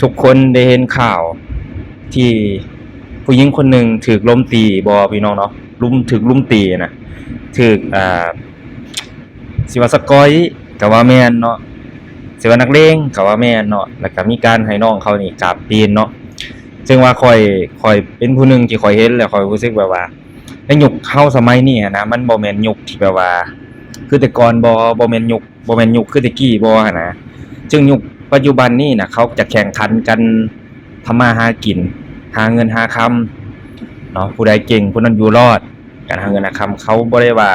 ທຸກຄົນໄດ້ເຫັນຂ່າວທີ່ຜູ້ຍິງຄົນໜຶ່ງຖືກລຸມຕີບໍ່ພີ່ນ້ອງເນາະ? ລຸມ ຖືກລຸມຕີນະ ຖືກ ອ່າ ຊິວ່າສະກອຍກໍວ່າແມ່ນເນາະ, ຊິວ່ານັກເລງກໍວ່າແມ່ນເນາະ, ແລ້ວກໍມີການໃຫ້ນ້ອງເຂົານີ້ກາບຕີນເນາະ. ເຊິ່ງວ່າຂ້ອຍ ຂ້ອຍເປັນຜູ້ໜຶ່ງທີ່ຂ້ອຍເຫັນແລ້ວ ຂ້ອຍຮູ້ສຶກແບບວ່າ ໃນຍຸກເຮົາສະໄໝນີ້ຫັ້ນນະ ມັນບໍ່ແມ່ນຍຸກທີ່ແບບວ່າ ຄືແຕ່ກ່ອນບໍ່ ບໍ່ແມ່ນຍຸກ ບໍ່ແມ່ນຍຸກຄືແຕ່ກີ້ບໍ່ຫັ້ນນະ. ເຊິ່ງຍຸກປັດຈຸບັນນີ້ນະ ເຂົາຈະແຂ່ງຂັນກັນທຳມາຫາກິນ ຫາເງິນຫາຄຳເນາະ, ຜູ້ໃດເກັ່ງຜູ້ນັ້ນຢູ່ລອດ. ການຫາເງິນຫາຄຳ ເຂົາບໍ່ໄດ້ວ່າ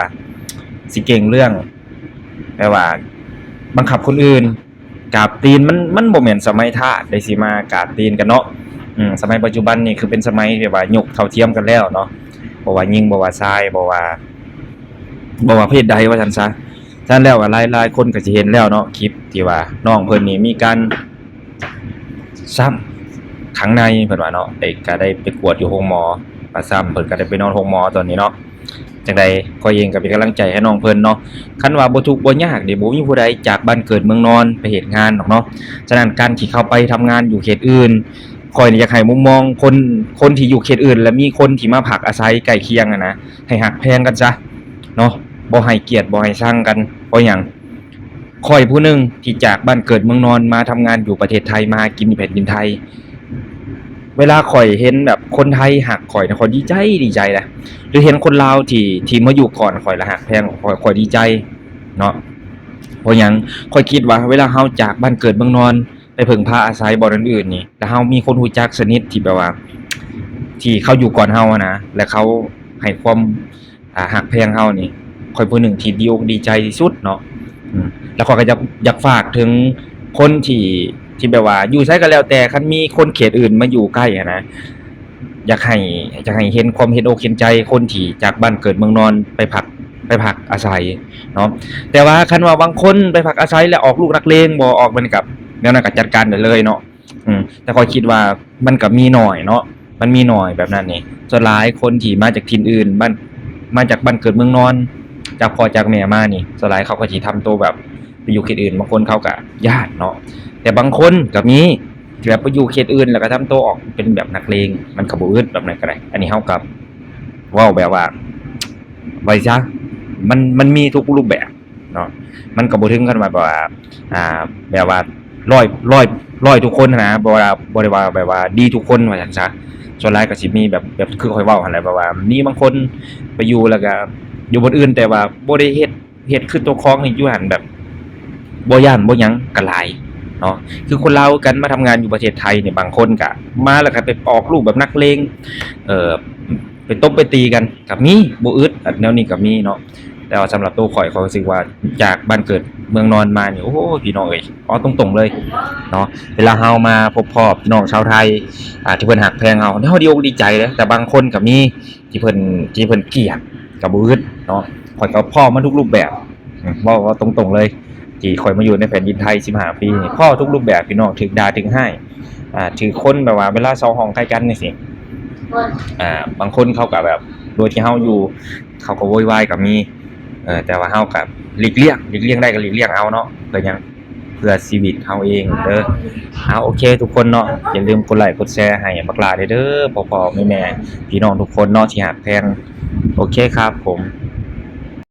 ຊິເກັ່ງເລື່ອງແບບວ່າບັງຄັບຄົນອື່ນ. ກາບຕີນ ມັນ ມັນບໍ່ແມ່ນສະໄໝທາດໃດຊິມາກາບຕີນກັນເນາະ. ອືມ ສະໄໝປັດຈຸບັນນີ້ຄືເປັນສະໄໝທີ່ວ່າຍຸກເທົ່າທຽມກັນແລ້ວເນາະ, ບໍ່ວ່າຍິງ ບໍ່ວ່າຊາຍ ບໍ່ວ່າ ບໍ່ວ່າເພດໃດວ່າຊັ້ນຊະ. ສະນັ້ນແລ້ວ ຫຼາຍໆຄົນກໍຊິເຫັນແລ້ວເນາະ ຄລິບທີ່ວ່ານ້ອງເພິ່ນນີ້ມີການຊ້ຳຂ້າງໃນ ເພິ່ນວ່າເນາະ, ໄດ້ ກໍໄດ້ໄປກວດຢູ່ໂຮງໝໍ ວ່າຊ້ຳ ເພິ່ນກໍໄດ້ໄປນອນໂຮງໝໍຕອນນີ້ເນາະ. ຈັ່ງໃດຂ້ອຍເອງກໍເປັນກຳລັງໃຈໃຫ້ນ້ອງເພິ່ນເນາະ. ຄັນວ່າບໍ່ທຸກບໍ່ຍາກນີ້ ບໍ່ມີຜູ້ໃດຈາກບ້ານເກີດເມືອງນອນໄປເຮັດງານດອກເນາະ. ສະນັ້ນ ການທີ່ເຂົາໄປທຳງານຢູ່ເຂດອື່ນ ຂ້ອຍນີ້ຢາກໃຫ້ມຸມມອງຄົນ ຄົນທີ່ຢູ່ເຂດອື່ນ ແລະ ມີຄົນທີ່ມາພັກອາໄສໃກ້ຄຽງຫັ້ນນະ ໃຫ້ຮັກແພງກັນຊະເນາະ, ບໍ່ໃຫ້ກຽດ ບໍ່ໃຫ້ຊັງກັນ. ເພາະຫຍັງ? ຂ້ອຍຜູ້ໜຶ່ງທີ່ຈາກບ້ານເກີດເມືອງນອນມາທຳງານຢູ່ປະເທດໄທ ມາຫາກິນຢູ່ແຜ່ນດິນໄທ, ເວລາຂ້ອຍເຫັນແບບຄົນໄທຮັກຂ້ອຍນະ ຂ້ອຍດີໃຈ ດີໃຈນະ. ຫຼືເຫັນຄົນລາວທີ່ ທີ່ມາຢູ່ກ່ອນຂ້ອຍ ແລ້ວຮັກແພງຂ້ອຍ ຂ້ອຍດີໃຈເນາະ. ເພາະຫຍັງ? ຂ້ອຍຄິດວ່າເວລາເຮົາຈາກບ້ານເກີດເມືອງນອນ ໄປເພິ່ງພາອາໄສບ່ອນອື່ນໆນີ້ ແລ້ວເຮົາມີຄົນຮູ້ຈັກສະໜິດທີ່ແບບວ່າ ທີ່ເຂົາຢູ່ກ່ອນເຮົາຫັ້ນນະ ແລະ ເຂົາໃຫ້ຄວາມ ອ່າ ຮັກແພງເຮົານີ້ ຂ້ອຍຜູ້ໜຶ່ງທີ່ດີອົກດີໃຈທີ່ສຸດເນາະ. ອືມ ແລ້ວຂ້ອຍກໍຢາກ ຢາກຝາກເຖິງຄົນທີ່ ທີ່ແບບວ່າຢູ່ໃສກໍແລ້ວແຕ່ ຄັນມີຄົນເຂດອື່ນມາຢູ່ໃກ້ຫັ້ນນະ ຢາກໃຫ້ ຢາກໃຫ້ເຫັນຄວາມເຫັນອົກເຫັນໃຈຄົນທີ່ຈາກບ້ານເກີດເມືອງນອນໄປພັກ ໄປພັກອາໄສເນາະ. ແຕ່ວ່າຄັນວ່າບາງຄົນໄປພັກອາໄສແລ້ວອອກລູກນັກເລງບໍ່ ອອກມັນກັບແນວນັ້ນກໍຈັດການໄດ້ເລີຍເນາະ. ອືມ ແຕ່ຂ້ອຍຄິດວ່າມັນກໍມີໜ້ອຍເນາະ ມັນມີໜ້ອຍແບບນັ້ນນີ້. ສ່ວນຫຼາຍຄົນທີ່ມາຈາກຖິ່ນອື່ນ ບ້ານ ມາຈາກບ້ານເກີດເມືອງນອນ ຈາກພໍ່ຈາກແມ່ມານີ້ ສ່ວນຫຼາຍເຂົາກໍຊິທຳໂຕແບບໄປຢູ່ເຂດອື່ນ ບາງຄົນເຂົາກໍຢ້ານເນາະ. ແຕ່ບາງຄົນກໍມີທີ່ແບບໄປຢູ່ເຂດອື່ນ ແລ້ວກໍທຳໂຕອອກເປັນແບບນັກເລງ ມັນກໍບໍ່ອຶດ ແບບນັ້ນກໍໄດ້. ອັນນີ້ເຮົາກໍເວົ້າແບບວ່າ ໄວ້ຊະ ມັນ ມັນມີທຸກຮູບແບບ ເນາະ. ມັນກໍບໍ່ເຖິງຂັ້ນວ່າແບບວ່າ ອ່າ ແບບວ່າຮ້ອຍ ຮ້ອຍ ຮ້ອຍທຸກຄົນຫັ້ນນະ ບໍ່ວ່າ ບໍ່ໄດ້ວ່າແບບວ່າດີທຸກຄົນວ່າຊັ້ນຊະ. ສ່ວນຫຼາຍກໍຊິມີແບບ ແບບຄືຂ້ອຍເວົ້າຫັ້ນແຫຼະ ແບບວ່າມີບາງຄົນໄປຢູ່ ແລ້ວກໍຢູ່ບ່ອນອື່ນ ແຕ່ວ່າບໍ່ໄດ້ເຮັດ ເຮັດຄືຕົວຄອງນີ້ຢູ່ຫັ້ນ ແບບບໍ່ຢ້ານບໍ່ຫຍັງກໍຫຼາຍເນາະ. ຄືຄົນລາວຄືກັນ ມາທຳງານຢູ່ປະເທດໄທນີ້ ບາງຄົນກໍມາແລ້ວກໍໄປອອກລູກແບບນັກເລງ ເອີ ໄປຕົບໄປຕີກັນກໍມີ ບໍ່ອຶດ ແນວນີ້ກໍມີເນາະ. ແຕ່ວ່າສຳລັບໂຕຂ້ອຍ ຂ້ອຍຮູ້ສຶກວ່າຈາກບ້ານເກີດເມືອງນອນມານີ້ ໂອ້ຍ ພີ່ນ້ອງເອີຍ ເວົ້າຕົງໆເລີຍເນາະ, ເວລາເຮົາມາພົບພໍ້ພີ່ນ້ອງຊາວໄທ ອ່າ ທີ່ເພິ່ນຮັກແພງເຮົາ ເຮົາດີອົກດີໃຈເດ້. ແຕ່ບາງຄົນກໍມີທີ່ເພິ່ນ ທີ່ເພິ່ນກຽດກໍບໍ່ອຶດເນາະ. ຂ້ອຍກໍພໍ້ມາທຸກຮູບແບບ ເວົ້າ ເວົ້າຕົງໆເລີຍ ທີ່ຂ້ອຍມາຢູ່ໃນແຜ່ນດິນໄທສິບຫ້າປີນີ້ ພໍ້ທຸກຮູບແບບ ພີ່ນ້ອງ ຖືກດ່າຖືກຮ້າຍ ອ່າ ຖືກຄົນແບບວ່າເວລາເຊົ່າຫ້ອງໃກ້ກັນຈັ່ງຊີ້ ອ່າ ບາງຄົນເຂົາກໍແບບ ໂດຍທີ່ເຮົາຢູ່ ເຂົາກໍໂວຍວາຍກໍມີ ເອີ ແຕ່ວ່າເຮົາກໍຫຼີກລ່ຽງ ຫຼີກລ່ຽງໄດ້ກໍຫຼີກລ່ຽງເອົາເນາະ. ເພື່ອຫຍັງ? ເພື່ອຊີວິດເຮົາເອງເດີ. ເອົາ ໂອເຄທຸກຄົນເນາະ ຢ່າລືມກົດໄລກົດແຊໃຫ້ບັກຫຼ້າແດ່ເດີ ພໍ່ໆແມ່ໆ ພີ່ນ້ອງທຸກຄົນເນາະທີ່ຮັກແພງ. ໂອເຄຄັບຜົມ.